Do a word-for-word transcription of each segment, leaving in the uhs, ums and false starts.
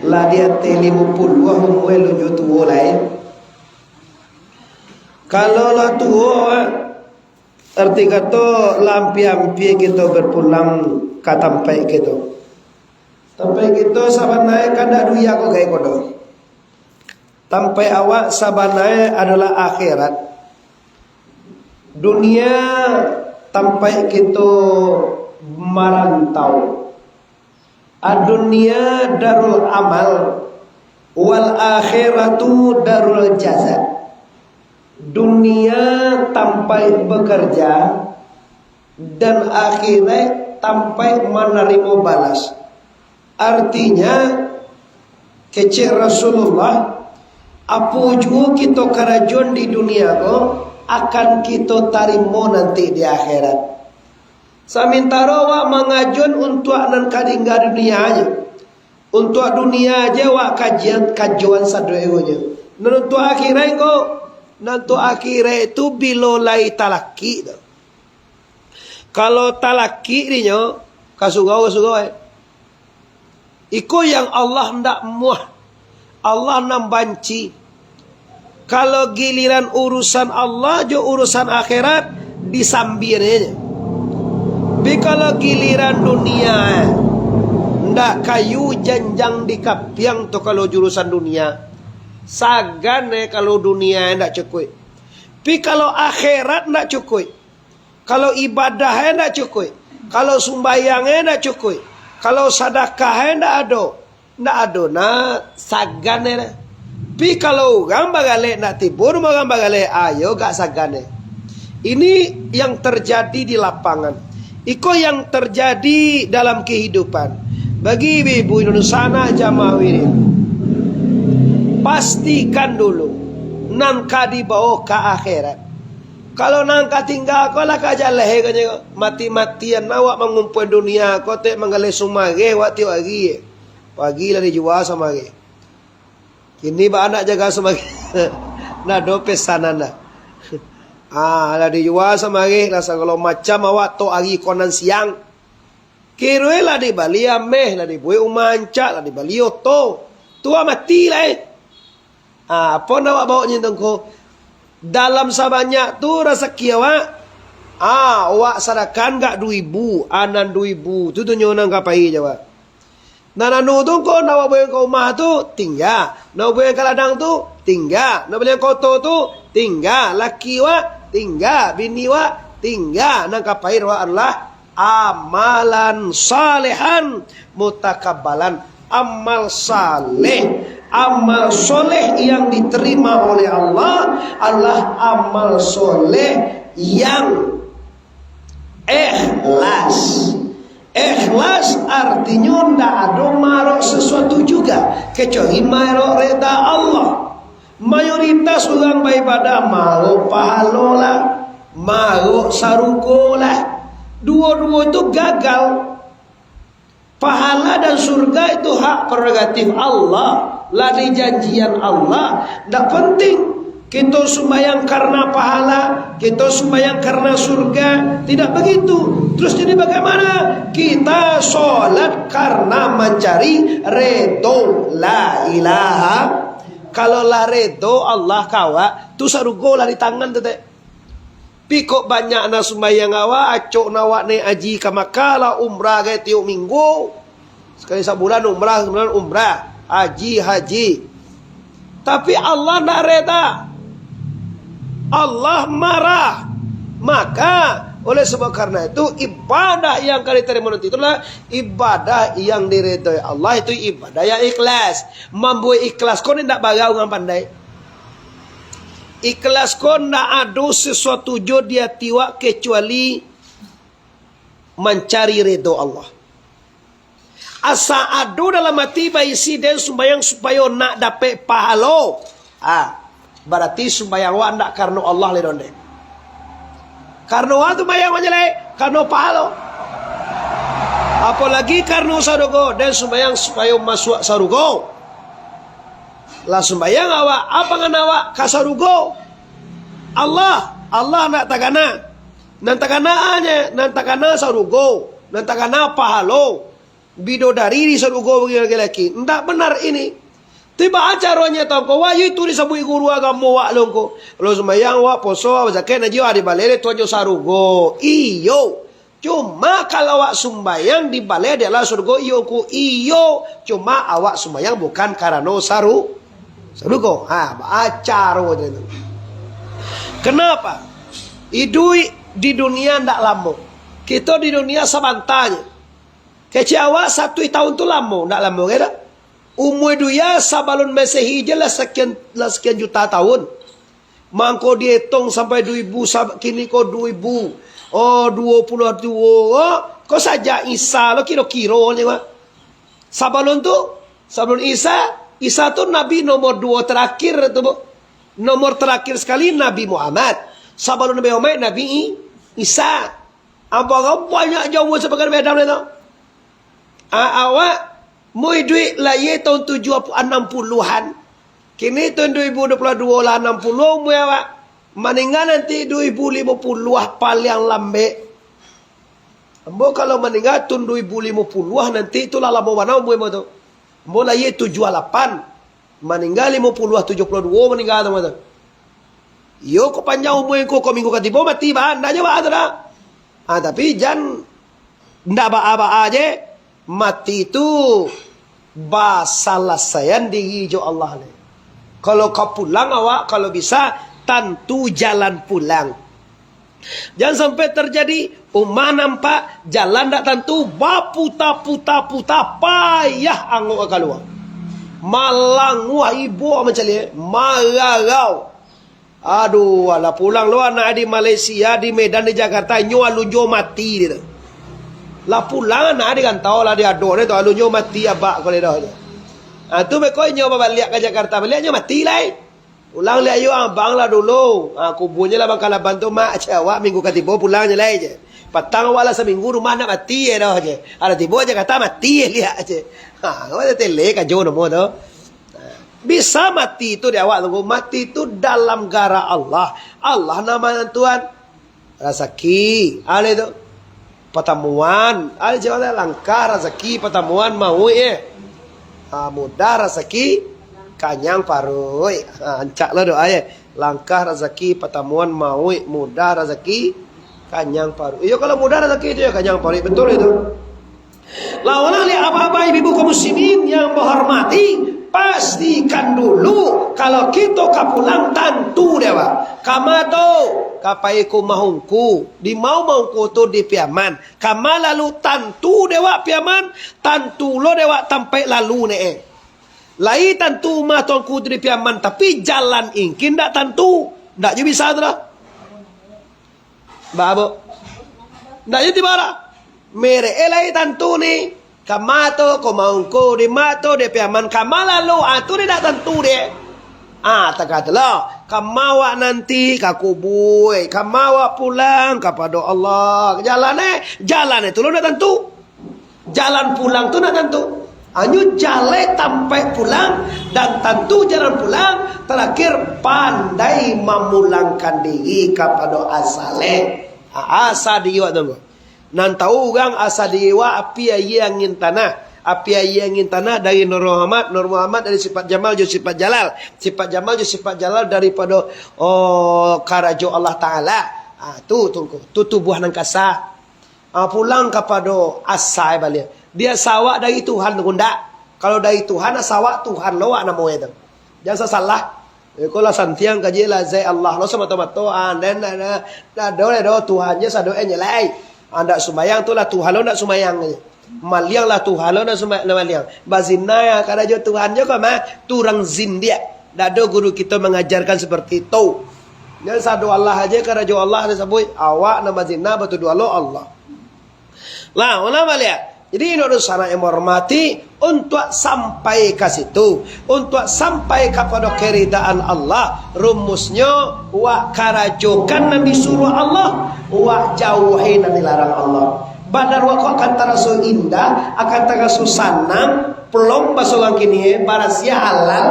Lah di ateh limo puluah umua, alun jo tuo lai. Kalau lah tuo, arti kato, lah ampia-ampia kito bapulang ka tampaik kito. Tampaik kito sabana e kan ndak dunia ko gai ko doh. Tampaik awak sabana e adolah akhirat. Dunia tampaik kito marantau. Ad-dunya darul amal, wal akhiratu darul jaza. Dunia tampaik bakarja, dan akhiraik tampaik manarimo balas. Artinya, kecek Rasulullah, apo juo kito karajoan di dunia ko, akan kito tarimo nanti di akhirat. Samantaro awak mangajoan untuak nan ka tingga dunia nyo, untuak dunia je awak kajian, kajoan sadonyo. Nan untuak akhirat ko, nan untuak akhirat tu bilo lai talakik tu. Kalau talakik dinyo, ka surau, ka surau, eh. Iko yang Allah ndak muah, Allah nan banci. Kalau giliran urusan Allah jo urusan akhirat, disambianyo. Tapi kalau giliran dunia, eh, ndak kayu janjang di kapiang tu kalau jo urusan dunia. Sagan, eh, kalau dunia ndak cukuik. Tapi kalau akhirat ndak cukuik. Kalau ibadah e ndak cukuik, kalau sumbayang e ndak cukuik, kalau sadakah e ndak ado, ndak ado na sagan e na. Tapi kalau urang bagalek ndak tibo, rumah urang bagalek, ayo gak sagan e. Ini yang terjadi di lapangan. Iko yang terjadi dalam kehidupan. Bagi ibu-ibu Indonesia, anak jamaah wirid, pastikan dulu nan ka dibawa ka akhirat. Kalau nan ka tingga ko lah ka jaleh, kanyo, mati-matian awak mangumpua dunia ko, tek manggaleh sumareh awak tiok ari. Pagi lah dijua sumareh. Kini baa nak jaga sumareh? Ndak ado pesanan dah. Ah, lah dijua sumareh, lah sagalo macam awak tok ari ko nan siang. Kiro e lah dibali ameh, lah dibuek umah rancak, lah dibali oto. Tu lah mati lai. Ah, apo nan awak baok nyo tu ko? Dalam sabanyak tu rasaki awak, ah, awak sadakahan gak duo ribu, ah, nan duo ribu. Tu, tu nyo nan ka pai jo awak. Nan anu tu ko, nak awak buek ka umah tu, tingga. Nak awak buek ka ladang tu, tingga. Nak bali ka oto tu, tingga. Laki awak, tingga. Bini awak, tingga. Nan ka pai awak adolah amalan salehan mutakabbalan. Amal saleh, amal soleh yang diterima oleh Allah adalah amal soleh yang ikhlas. Ikhlas artinyo ndak ado marok sesuatu juga, kecuali marok reda Allah. Mayoritas urang baibadah marok pahalo lah, marok sarugo lah. Duo-duo tu gagal. Pahala dan surga itu hak prerogatif Allah, lah dijanjian Allah. Ndak penting kito sumbayang karena pahala, kito sumbayang karena surga, tidak begitu. Terus jadi bagaimana? Kita sholat karena mencari redo. La ilaha. Kalau lah redo Allah ka awak, tu sarugo lah di tangan tu, tek. Pi kok banyak nan sumbayang awak, acok nan awak naiak haji ka Makkah lah, umrah gai tiok minggu. Sakali sabulan umrah, sabulan umrah. Haji, haji. Tapi Allah ndak reda. Allah marah. Maka, oleh sebab karena itu, ibadah yang ka diterima nanti itulah ibadah yang diredoi Allah, itu ibadah yang ikhlas. Mambuek ikhlas ko ni ndak bara urang pandai. Ikhlas ko ndak ado sesuatu jo di ati wak kecuali mancari redo Allah. Asa ado dalam ati baisi den sumbayang supayo nak dapek pahalo. Ah, barati sumbayang wak ndak karano Allah lai doh, ndeh. Karano wak tu sumbayang wak jaleh, karano pahalo. Apolagi karano sarugo, den sumbayang supayo masuak sarugo. Lah sumbayang awak, apa ngana awak ka sarugo? Allah, Allah ndak takana. Nan takana a nyo, nan takana sarugo, nan takana pahalo. bidodari di sarugo bagi laki-laki. Ndak benar ini. Tibo caronyo tau ko, wahyu itu disabuik guru agamo wak lo ko. Lo sumbayang wak, poso wak, bazakat, najih wak, dibaleh dek Tuhan jo sarugo. Iyo. Cuma kalau awak sumbayang dibaleh dek Allah sarugo, iyo ko, iyo. Cuma awak sumbayang bukan karano saru-, sarugo. Ha, bacaro tu. Kenapa? Iduik di dunia ndak lamo. Kito di dunia sabanta je. Kecek awak satu tahun tu lamo, ndak lamo kan? Umua dunia sabalun Masehi je lah sakian, lah sakian juta tahun. Mangko dietong sampai duo ribu, sab-, kini ko duo ribu, oh, duo puluah duo, oh, ko sajak Isa lo kiro-kiro ni, Pak. Sabalun tu, sabalun Isa, Isa tu nabi nomor duo terakhir tu, Bu. Nomor terakhir sekali Nabi Muhammad. Sabalun Nabi Muhammad, Nabi I-, Isa. Abang, banyak jauah sabagai bedang tu. A-, awak mau iduik lahia tahun tujuh puluh, anam puluhan. Kini tahun dua ribu dua puluh dua lah anam puluh umua awak. Maningga nanti dua ribu lima puluh lah paliang lambek. Ambo kalau maningga tahun dua ribu lima puluh nanti tu lah lamo bana umua ambo tu. Ambo lahia tujuh lapan. Maningga limo puluah, tujuah puluah duo maningga tu, mah tu. Iyo, ko panjang umua ko, ko minggu ka tibo mati, bah, ndak jo baa tu dah. Ah, tapi jan ndak baa-baa je, mati tu basalasaian diri jo Allah ni. Kalau ka pulang awak, kalau bisa, tantu jalan pulang. Jan sampai tarjadi, umah nampak, jalan ndak tantu, baputa-puta-puta, payah angok ka kalua. Malanguah ibo mancaliak, mararau. Aduh, alah pulang lo anak di Malaysia, di Medan, di Jakarta, nyo alun juo mati dia tu. Lah pulang anak di rantau, lah di adok dia tu, alun juo mati abak ko lidah dia. Ah, tu beko inyo babaliak ka Jakarta, baliak nyo mati lai. Pulang liak ayuang abang lah dulu. Ha, kubuanyo lah Bangka Laban tu, Mak. Cek awak minggu ka tibo pulang je lai je. Patang awak lah saminggu rumah nak mati je doh je. Ada tibo je kata mati je liak je. Ha, awak tele kajo namo tu. Ha, bisa mati tu di awak tu. Mati tu dalam gara Allah. Allah nama Tuhan. Rasaki, ale tu. Patamuan, ale jawab langkah rasaki patamuan mauik, eh. Ha, mudah rasaki kanyang paruik. Ha, ancak lah doa, eh. Langkah rasaki patamuan mauik, mudah rasaki kanyang paruik. Iyo, kalau mudah rasaki itu ya kanyang paruik, betul itu. Lah, ulang lihat abah-abah, ibu-ibu kaum muslimin yang bahormati, pastikan dulu, kalau kito ka pulang tantu dek awak. Kama tu, ka pai ka umah ungku, di ma umah ungku tu di Piaman. Kama lalu tantu dek awak Piaman, tantu lo dek awak tampaik lalu ne, eh. Lai tantu umah tuangku tu di Piaman, tapi jalan ingkin ndak tantu. Ndak jo bisa tu lah. Babo. Ndak jadi bara. Merek eh lai tantu ni. Kama tu, ko maungko, di ma tu, di Piaman, kama lalu, ah, tu ni ndak tantu dek. Ah, takah tu lah. Kama awak nanti, ka kubua, kama awak pulang, kapado Allah. Jalan eh, jalan eh, tu lo ndak tantu. Jalan pulang tu ndak tantu. Hanyo jaleh tampaik pulang, dan tantu jalan pulang, tarakhir pandai mamulangkan diri kapado asal eh. Ha, asa diri awak tu. Nan tahu urang asa diri awak api aia angin tanah. Api aia angin tanah dari Nur Muhammad, Nur Muhammad dari sifat Jamal jo sifat Jalal. Sifat Jamal jo sifat Jalal daripado, oh, karajo Allah Ta'ala. Ha, tu, tu, tu tubuah nan kasa. Ah, pulang kapado asa baliak. Di asa awak dari Tuhan tu ndak. Kalau dari Tuhan, asa awak Tuhan lo awak namo e tu. Jan sasalah. Eh, ko lah santiang kaji lah zat Allah lo samato-mato. Ah, den, den, den, den, ado lah do Tuhan je sado e nyelai. Ah, ndak sumbayang tu lah Tuhan lo ndak sumbayang je. Maliang lah Tuhan lo ndak sumbayang, ndak maliang. Bazina ya karajo Tuhan je ko mah, tu urang zindiak. Ndak ado guru kito mangajarkan seperti tu. Jan sado Allah aje karajo Allah disabuik. Awak nan bazina batuduah lo Allah. Lah, ulang baliak. Jadi, inok dunsanak yang menghormati, untuak sampai ka situ, untuak sampai kapado keridaan Allah, rumusnyo, wak karajokan nan disuruah Allah, wak jauahi nan dilarang Allah. Badan wak ko akan taraso indah, akan taraso sanang, plong baso urang kini, barasiah, halal.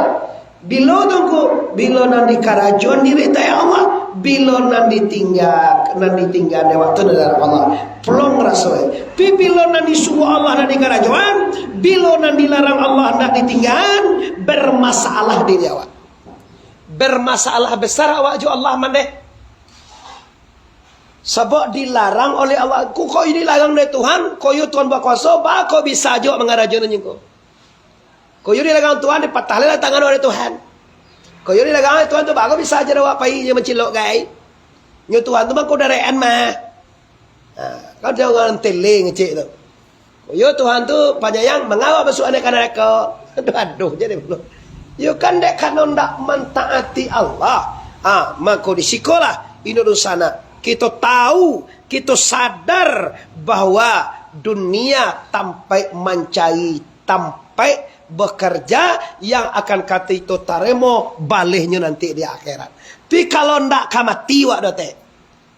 Bilo tu ngku, bilo nan dikarajoan diri taat Allah, Bilo nan ditingga, nan ditingga dek awak tu adalah Allah. Plong raso e. Pi bilo nan disuruah Allah nak dikarajoan, bilo nan dilarang Allah nak ditinggaan, bermasalah diri awak. Bermasalah besar awak jo Allah mandeh. Sabab dilarang oleh Allah. Ko, ko iyo dilarang dek Tuhan, ko iyo Tuhan bakuaso, baa ko bisa jo mangarajoan nyo ko. Ko iyo dilarang Tuhan, dipatah lah tangan oleh Tuhan. Ko iyo dilarang oleh Tuhan tu, baa ko bisa jo awak pai jo mancilok gai. Nyo Tuhan tu mangko darekan mah. Ha, kan jan urang tele ngecek tu. Ko iyo Tuhan tu panyayang, manga awak masuak ka narako. Aduh, aduh, jadi bunuh. Yo kan dek karano ndak mantaati Allah. Ha, mako di sikolah, inok dunsanak, kito tahu, kito sadar bahwa dunia tampaik mancari, tampaik bekerja yang akan kito tarimo balehnyo nanti di akhirat. Tapi kalau ndak ka mati wak doh, Tek,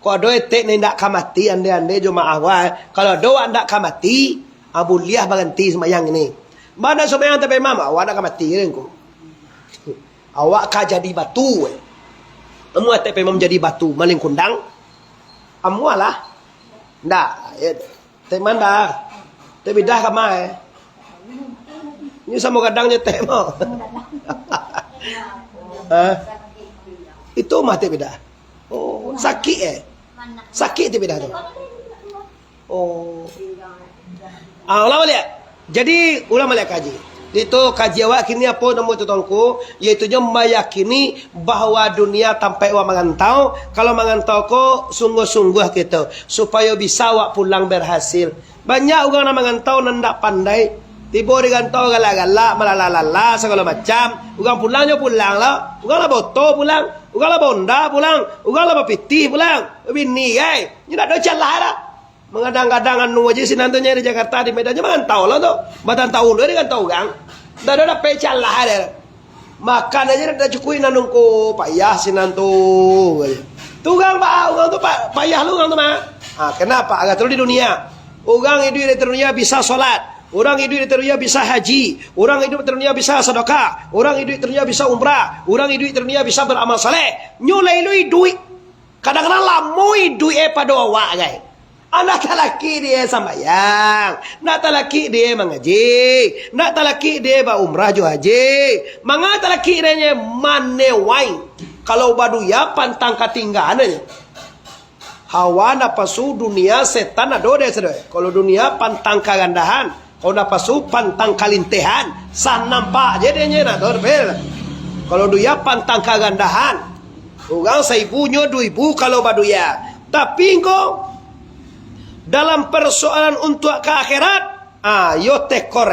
ko ado etek nan indak ka mati, ande-ande jo maaf wak. Kalau ado wak ndak ka mati, ah, buliah baranti sumbayang ini. Bana sumbayang Tek Imam, awak ndak ka mati ko. Awak ka jadi batu, eh. Amuah Tek Imam jadi batu, malin kundang. Amuah lah. Ndak, ya. Tek Manda. Tek Bidah ka ma, eh? Ini samo gadang nyo Tek mo. Ha? Itu mah Tek Bidah. Oh, sakik, eh? Sakik Tek Bidah tu. Oh. Ah, ulang baliak. Jadi, ulang baliak kaji. Itu kaji awak kini apo namo tu, Tuangku? Yaitunyo mayakini bahwa dunia tampaik awak marantau. Kalau marantau ko, sungguah-sungguah kito, supayo bisa awak pulang berhasil. Banyak urang nan marantau nan ndak pandai. Tibo di rantau galak-galak, malala-lala, sagalo macam. Urang pulang jo pulang lo. Urang lah baoto pulang. Urang lah baonda pulang. Urang lah bapitih pulang. Babini, ai. Nyo ndak ado calah dah. Magadang-gadang anu aja sinan tu, nyari Jakarta, di Medan, nyo marantau lo tu. Batahun-tahun tu di rantau urang. Ndak ado dapek calah dah. Makan aja dah tacukuik nan ungku, payah sinan tu. Tu urang ba-, urang tu pa-, payah lo urang tu mah. Ha, kenapa? Agak tu di dunia. Urang iduik di dunia bisa solat. Urang iduik di dunia bisa haji. Urang iduik di dunia bisa sadakah. Urang iduik di dunia bisa umrah. Urang iduik di dunia bisa baramal saleh. Nyo lai lo iduik. Kadang-kadang lamo iduik e pado awak, gai. Ndak talakik di e sambayang, ndak talakik di e mangaji, ndak talakik di e baumrah jo haji. Manga talakik di e manewai. Kalau badunia pantang katinggaan e. Hawa napasu dunia setan ado di e sado. Kalau dunia pantang karandahan, kalau napasu pantang kalintehan, sah nampak je di e nyo nak tu, tapi kalau dunia pantang karandahan, urang saibu nyo duo ibu kalau badunia. Tapi ngko, dalam persoalan untuak ka akhirat, ah, yo tekor.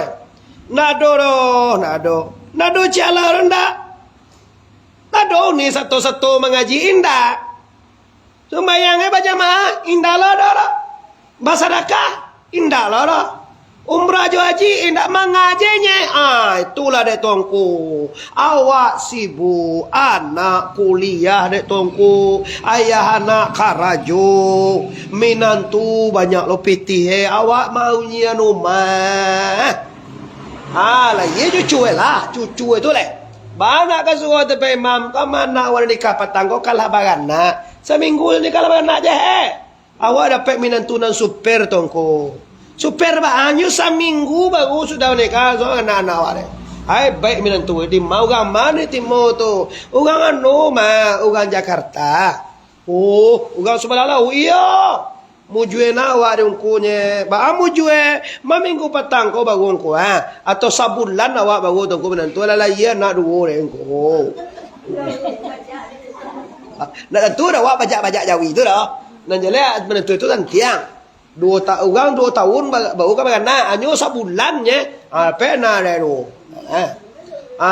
Ndak ado doh, ndak ado. Ndak ado ciala doh, ndak. Ndak ado ni sato-sato mangaji, indak. Sumbayang e bajamaah, indak lo doh, doh. Basadakah, indak lo doh. Umrah jo haji, indak mangaji nye. Ah, itulah dek Tuangku. Awak sibuk, anak kuliah dek Tuangku. Ayah anak karajo. Minantu banyak lo pitih e. Awak mau nyian umah. Ah, lah, iyo cucu e lah. Cucu e tu leh. Bana ka suruah tu, Pak Imam. Ka ma nak awak nikah patang ko, kalah baranak. Saminggu nikah lah baranak je, eh. Awak dapek minantu nan super, Tuangku. Super ba-, hanyo saminggu baru sudah nikah, so anak-anak awak deh. Ai, baik minantu, di ma urang ma ditimo tu? Urang anu mah, urang Jakarta. Oh, urang sabalah lauik, iyo. Mujue na awak di ungkunye. Baa mujue, maminggu patang ko baru ungku, ha? Atau sabulan awak baru tu ungku minantu, alah lahia anak duo deh ungku. Ndak tantu dah awak bajak-bajak jawi tu dah. Nan jaleh minantu tu santiang. Duo ta-, urang duo taun ba-, baru ka baranak, hanyo sabulan nye. Ha, pena deh tu. Ha. Ha,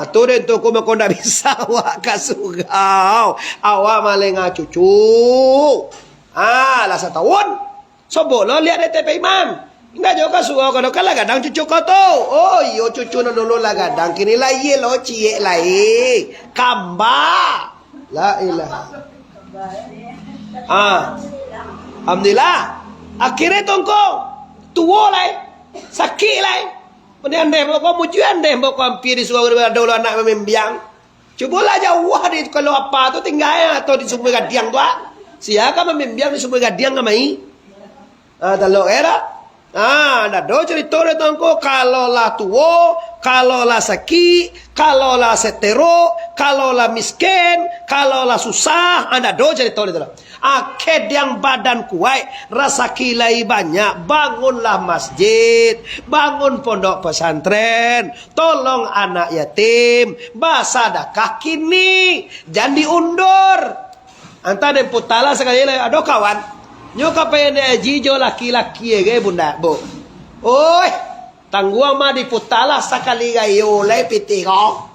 tu deh tu ko mako ndak bisa awak ka surau. Awak malengah cucu. Ha, lah sataun. Sobok lo liak dek T P Imam. Indak jo ka surau, kalau ka lah gadang cucu ko tu. Oh, iyo, cucu nan dulu lah gadang, kini lah iyo lo ciek lai. Kamba. La ilaha. Ah. Alhamdulillah. Akhirnyo tongko. Tuo lai. Sakik lai. Mending andeh boko, mujue andeh boko ampia di surau daripada dulu anak mamimbiang. Cubolah jauah di, kalau apa tu tinggai atau di Sumber Gadiang tu, ah. Sia ka mambimbiang di Sumber Gadiang ka mai? Ah, talok era. Ah, ndak ado carito dek Tuangku, kalau lah tuo, kalau lah sakik, kalau lah seterok, kalau lah miskin, kalau lah susah, ah, ndak ado carito dek tu lah. Akeh diang badan kuaik, rasaki lai banyak, bangunlah masjid, bangun pondok pesantren, tolong anak yatim, basadakah kini, jan diundur. Antah den putalah sakali lai, ado kawan. Nyo ka pai naik haji jo laki-laki ege bunda, bu. Oi, tangguang mah diputalah sakali gayo lai pitih ko.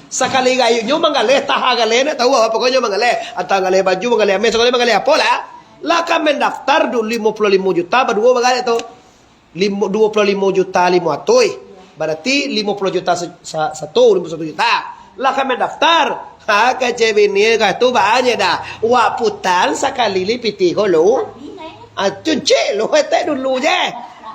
Sakali gayo nyo manggaleh taha galeh, nak tahu apa pokoknyo manggaleh. Antah galeh baju, manggaleh ameh, sakali manggaleh apo lah. Lah ka mendaftar du limo puluah limo juta baduo bagaleh tu. Limo, duo puluah limo juta limo ratuih. Barati limo puluah juta sa-, sa-, satu, limo puluah satu juta. Lah ka mendaftar. Ha, kecek bini ka tu banyak dah. Wak putan sakali li pitih ko lu. Ah, cuncik lu etek dulu je.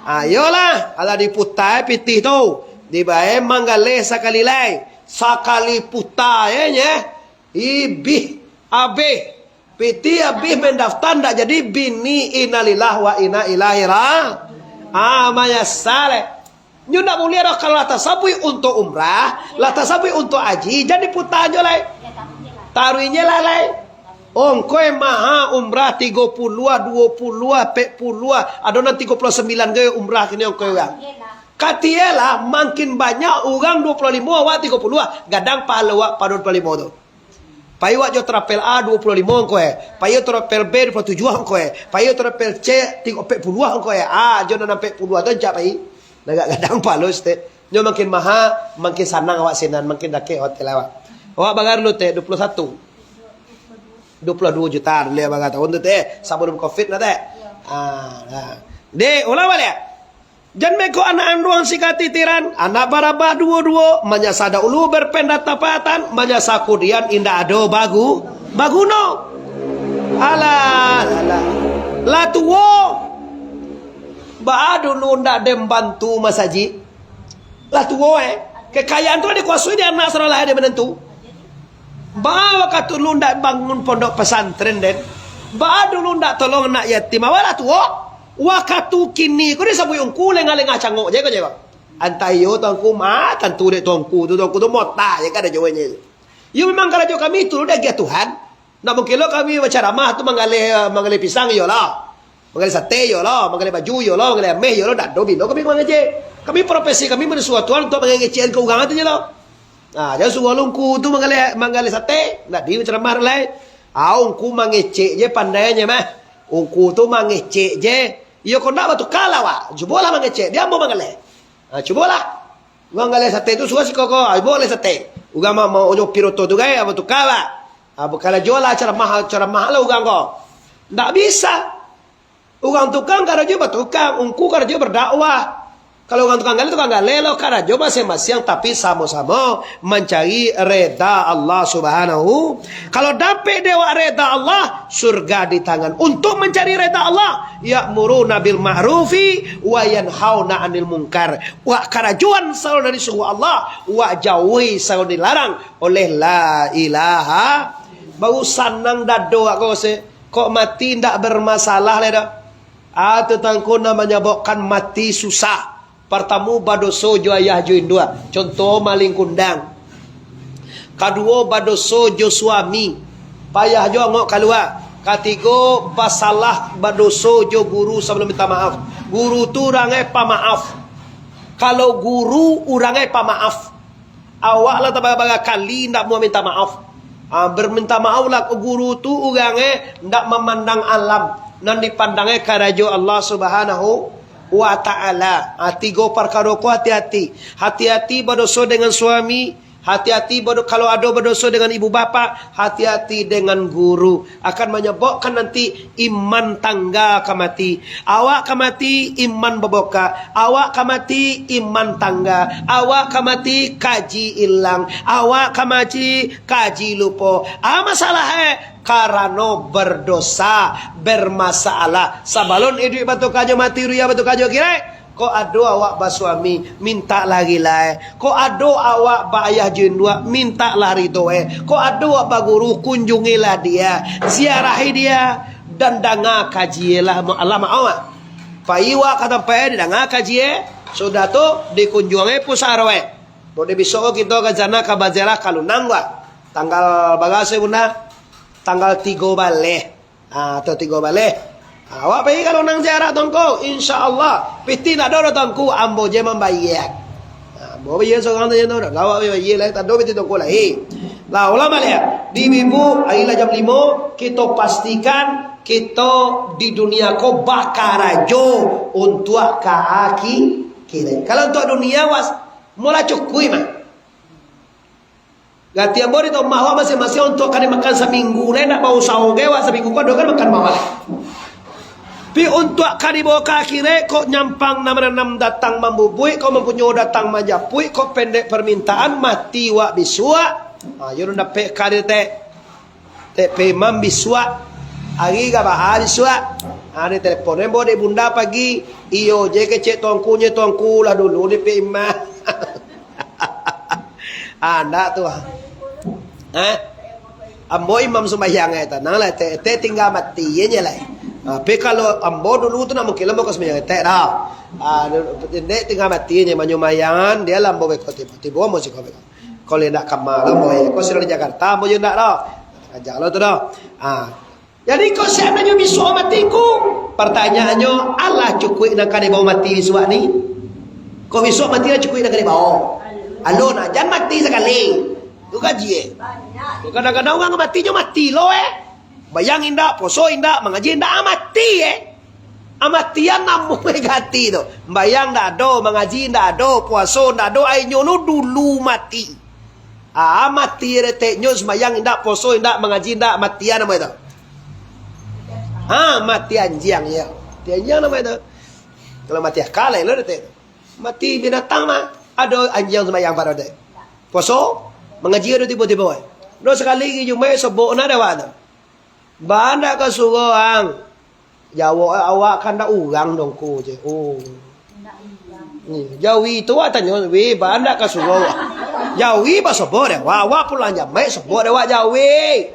Ayolah, alah diputai pitih tu. Dibae manggaleh sakali lai. Sakali putai je. Ibih, abih. Pitih abih mendaftar ndak jadi bini, innalillah wa inna ilaihi ra-, ah, manyasal, eh. Nyo ndak buliah doh kalau lah tasabuik untuak umrah, lah tasabuik untuak haji, jan diputa nyo lai. Taruih nyo lah lai. Ongkoi maha umrah tigo puluah, duo puluah, pek puluah, ado nan tigo puluah sambilan ge umrah kini ongkoi urang. Katie lah, makin banyak urang duo puluah limo, awak tigo puluah, gadang pahalo awak pado duo puluah limo tu. Pai wak jo travel A duo puluah limo ongkoi, pai jo travel B duo puluah tujuah ongkoi, pai jo travel C tigo pek puluah ongkoi. Ah, jo nan ampek puluah tu ancak pai. Agak gadang palo stek. Nyo makin maha, makin sanang awak sinan, makin dakek hotel awak. Awak bagar dulu teh duo puluah satu. Duo puluah duo juta dulu ya bagar tahun tu teh, sabalum covid lah teh. Ah, nah. Dek, ulang baliak. Jan beko anak anduang si katitiran, anak barabah duo-duo, manyasa dahulu berpendatapatan, manyasa kudian indak ado bagu-, baguno. Alah, alah. Lah tuo. Baa dulu ndak den bantu masajik? Lah tuo, eh. Kekayaan tu lah dikuasoi di anak sarolah dia menentu. Baa wakatu dulu ndak bangun pondok pesantren den? Baa dulu ndak tolong anak yatim? Awak lah tuo. Wakatu kini ko disabuik ungku lengah-lengah cangok je ko je, Bang. Antah iyo Tuangku mah, tantu dek Tuangku tu, Tuangku tu mota je karajonyo. Iyo memang karajo kami tu diagiah Tuhan. Ndak mungkin lo kami bacaramah tu manggaleh, manggaleh pisang iyo lah. Manggaleh sate iyo lo, manggaleh baju iyo lo, manggaleh ameh iyo lo, ndak ado bilo kami mangecek. Kami profesi kami manyuruah Tuhan untuak mangecek ka urang tu je lo. Nah, jan suruah lo ungku tu manggaleh, manggaleh sate, ndak di ceramah lai. Ah, ungku mangecek je pandainyo mah. Ungku tu mangecek je. Iyo kok ndak batuka lah, wak. Cubolah mangecek, di ambo manggaleh. Ah, cubolah. Urang galeh sate tu suruah siko ko, ah, cubolah sate. Urang ma-, ma-, onyo piroto tu gai, batuka, wak. Ah, bukalajo lah ceramah, ceramah lah urang ko. Ndak bisa. Urang tukang karajo batukang, ungku karajo berdakwah. Kalau urang tukang galeh, tukang galeh lo, karajo masiang-masiang, tapi samo-samo mancari reda Allah Subhanahu. Kalau dapek dek awak reda Allah, surga di tangan. Untuk mancari reda Allah, ya'muruna bil ma'rufi wa yanhauna 'anil munkar. Wak karajoan sarato nan disuruah Allah, wak jauhi sarato dilarang oleh la ilaha. Baru sanang dado wak ko se. Kok mati ndak bermasalah lai doh. Ah, tu tangku nan manyababkan mati susah. Partamo badoso jo ayah jo induak. Contoh maling kundang. Kaduo badoso jo suami. Payah jo angok kalua. Katigo basalah badoso jo guru sabalum minta maaf. Guru tu urangnyo pamaaf. Kalau guru urangnyo pamaaf, awak lah tabaga-baga kali indak mau minta maaf. Ah, berminta maaf lah, guru tu urang, eh, indak mamandang alam, nan dipandang, eh, karajo Allah Subhanahu wa Ta'ala. Ah, tigo parkaro ko hati-hati. Hati-hati badoso dengan suami, hati-hati bado-, kalau ado badoso dengan ibu bapak, hati-hati dengan guru. Akan manyababkan nanti iman tangga ka mati. Awak ka mati, iman babokak. Awak ka mati, iman tangga. Awak ka mati, kaji ilang. Awak ka mati, kaji lupo. Ah, masalah, eh, karano berdosa, bermasalah. Sabalun iduik batuka jo mati, dunia batuka jo akhirat. Kok ado awak basuami, mintaklah rilai. Kok ado awak baayah jo induak, mintaklah ridho, eh. Kok ado awak baguru, kunjungilah dia, ziarahi dia, dan danga kaji e lah. Alah maoh, ah. Pai wak ka tampek e, didanga kaji e, sudah tu dikunjuangi pusaro e. Bode bisuak ko kito ka sana ka baziarah ka Lunang, wak. Tanggal bara se, Bunda? Tanggal tigo baleh. Ah, atau tigo baleh. Ah, awak pai ka Lunang ziarah, Tuangku. Insya Allah. Piti ndak ado doh, Tuangku. Ambo je mambayia. Ah, ambo bayia surang sajo tu. Awak bayia lai, tak ado piti Tuangku lai. Lah, ulang baliak. Di Minggu, ari lah jam limo, kito pastikan kito di dunia ko bakarajo untuak ka akhirat. Kalau untuak dunia, wak, mulo cukuik mah. Gati ambo di rumah awak masiang-masiang untuak ka dimakan saminggu, lai ndak bausaho ge awak saminggu ko, ado kan makan bawah. Pi untuak ka dibawa ka akhirat, kok nyampang nan mananam datang mambubuik, kok mampunyo datang manjapuik, kok pendek permintaan, mati wak bisuak. Ha, yo dapek ka di tek. Tek Pe Imam bisuak. Ari ka baa bisuak? Ha, di telepon ambo dek Bunda pagi. Iyo je kecek Tuangku nyo, Tuangku lah dulu di Pe Imam. Ah, ndak tu, ah. Eh? Ambo imam sumbayang, eh, tanang lah, etek, etek tingga mati je lai. Ah, tapi kalau ambo dulu tu, ndak mungkin lah ambo ka sumbayang etek dah. Ah, etek tingga mati je, manyumbayang, dia lah ambo beko tibo, tibo ambo siko beko. Kalau indak kama lah ambo, eh, ko sudah di Jakarta, ambo je ndak dah. Aja lah tu dah. Ah, Jadi, kok seandainyo bisuak mati ko, pertanyaannyo, alah cukuik nan ka dibawa mati bisuak ni? Kok bisuak mati lah cukuik nan ka dibawa? Alo, nak jan mati sakali. Tu kaji, eh. Kadang-kadang urang mati jo mati lo, eh. Bayang indak, poso indak, mangaji indak, ah, mati, eh. Amatian namo gati tu. Bayang ndak ado, mangaji ndak ado, puaso ndak ado, ainyo lo dulu mati. Ah, mati reteknyo, sumbayang indak, poso indak, mangaji indak, matian namo itu. Ha, mati anjiang, ya. Mati anjiang namo itu. Kalau mati akal, lain lo retek. Mati binatang mah, ado anjiang sumbayang pado dek. Poso, mangaji ado tibo-tibo, eh. Ado sakali gi Jumaik sobok na dek awak tu. Baa ndak ka surau ang? Jawab awak kan ndak urang dong ko je. Oh. Ni, jawi tu awak tanyo, "Wi, baa ndak ka surau?" Jawi basobok dek awak, awak pulang jamaik sobok dek awak jawi.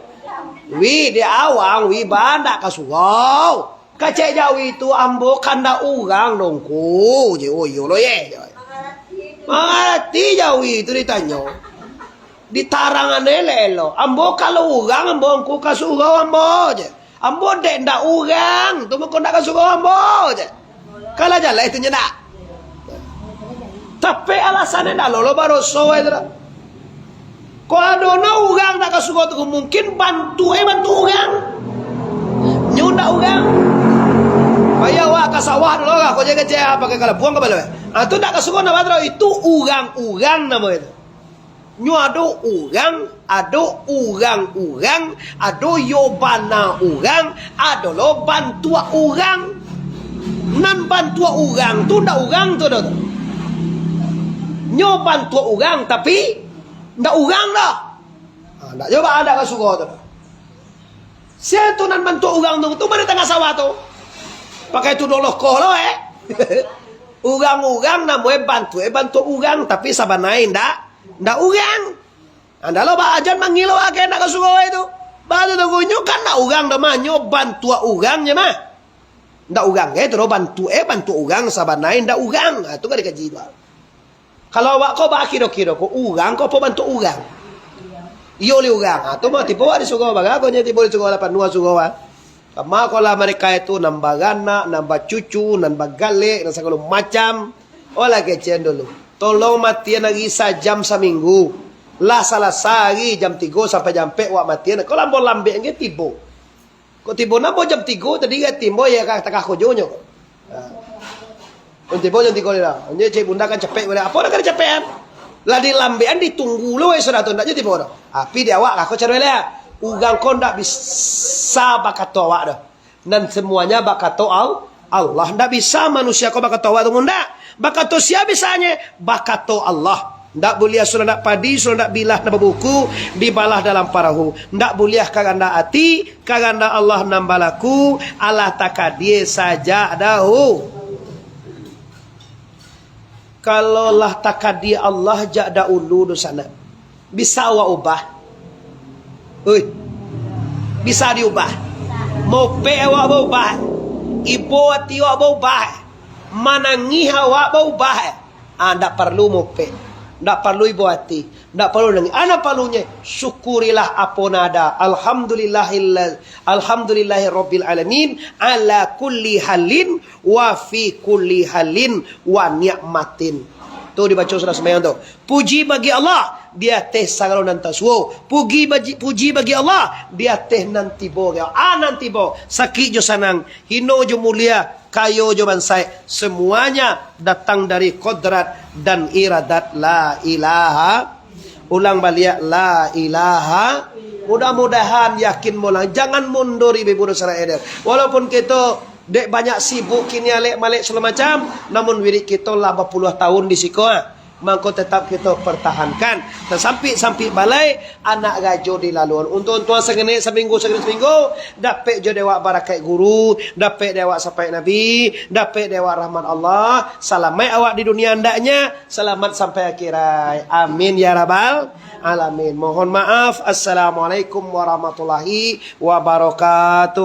"Wi, dek awang, wi, baa ndak ka surau?" Kecek jawi tu, "Ambo kan ndak urang dong ko je." Oh, iyo lo ye. Mangarati jawi tu ditanyo. Ditarangan elok-elok. "Ambo kalau urang, ambo angku ka surau ambo," je. "Ambo dek ndak urang, tu mangko ndak ka surau ambo," je. Kalah jaleh tu nyo ndak? Tapi alasannyo ndak lo, lo baroso, eh, tu dah. Kok ado na urang ndak ka surau tu, mungkin bantuak, eh, bantuak urang. Nyo ndak urang. Payah awak ka sawah dulu lah, kok je kecek, pakai kalabuang ka balai. Ah, tu ndak ka surau ndak, itu urang-urang namo itu. Nyo ado urang, ado urang-urang, ado yo bana urang, ado lo bantuak urang. Nan bantuak urang tu ndak urang tu doh tu. Nyo bantuak urang, tapi ndak urang doh. Ha, ndak jo baa ndak ka surau tu doh. Sia tu nan bantuak urang tu, tu mah di tangah sawah tu. Pakai tu doloh ko lo, eh. Urang-urang namo e bantuak, eh, bantuak urang, tapi sabananyo ndak, ndak urang. Andaklah ba-, jan mangilau agai nak ka surau tu. Batu tunggunyo kan ndak urang doh mah, nyo bantuak urang je mah. Ndak urang, eh, tu doh bantuak, eh, bantuak urang, sabananyo ndak urang. Ha, tu kan dikaji tu. Kalau awak ko bakiro-kiro ko urang ko apo bantuak urang? Iyo li urang. Ha, tu mah tibo awak di surau, barago nyo tibo di surau lah, panuah surau ah. Kama ko lah mereka itu nan baranak, nan bacucu, nan bagalek, nan sagalo macam. Oh lah kecen dulu. Tolong matian ari sajam saminggu. Lah salasai ari jam tigo sampai jam ampek wak matian. Ko lah ambo lambek angge tibo. Kok tibo namo jam tigo tadi ka tibo ya ka tangah kojonyo. Ha. Mun tibo jam tigo lah. Onyo cek bunda kan capek bana. Apo nak kan capekan? Lah dilambekan ditunggu lo weh sudah tu ndak je tibo doh. Tapi di awak kako caro lah. Urang ko ndak bisa bakato awak doh. Nan semuanya bakato Al-, Allah. Ndak bisa manusia ko bakato awak tu ndak. Bakato sia bisanye? Bakato Allah. Ndak buliah sudah ndak padi, sudah ndak bilah ndak babuku, dibalah dalam parahu. Ndak buliah karandak ati, karandak Allah nan balaku, alah takadie sajak dahu. Kalau lah takadia Allah jak dahulu tu sanak, bisa awak ubah? Oi, bisa diubah? Mopek awak baubah, ibo ati awak baubah, manangih awak baubah. Ah, ndak parlu mopek, ndak parlu ibo ati, ndak parlu nangih. Ah, nan parlunyo, syukurilah apo nan ada. Alhamdulillahillah, alhamdulillahirabbil alamin, ala kulli halin, wa fi kulli halin, wa ni'matin. Tu dibaco sudah sumbayang tu. Puji bagi Allah di ateh sagalo nan tasuo. Puji bagi, puji bagi Allah di ateh nan tibo. Ah, nan tibo, sakik jo sanang, hino jo mulia, kayo jo bansaik, semuanya datang dari kodrat dan iradat la ilaha. Ulang baliak, la ilaha. Mudah-mudahan yakin molang, jangan mundur ibu-ibu dosanak eder. Walaupun kito dek banyak sibuk kini alek malek segala macam, namun wirid kito lah bapuluah tahun di siko, ah. Mangko tetap kito pertahankan. Tasampik-sampik balai, anak gajo dilaluan. Untuang-untuang sakenek saminggu, sakenek saminggu, dapek jo dek awak barakaik guru, dapek dek awak sapaik Nabi, dapek dek awak rahmat Allah, salamaik awak di dunia andaknya, salamat sampai akhirat. Amin ya rabbal alamin. Mohon maaf. Assalamualaikum warahmatullahi wabarakatuh.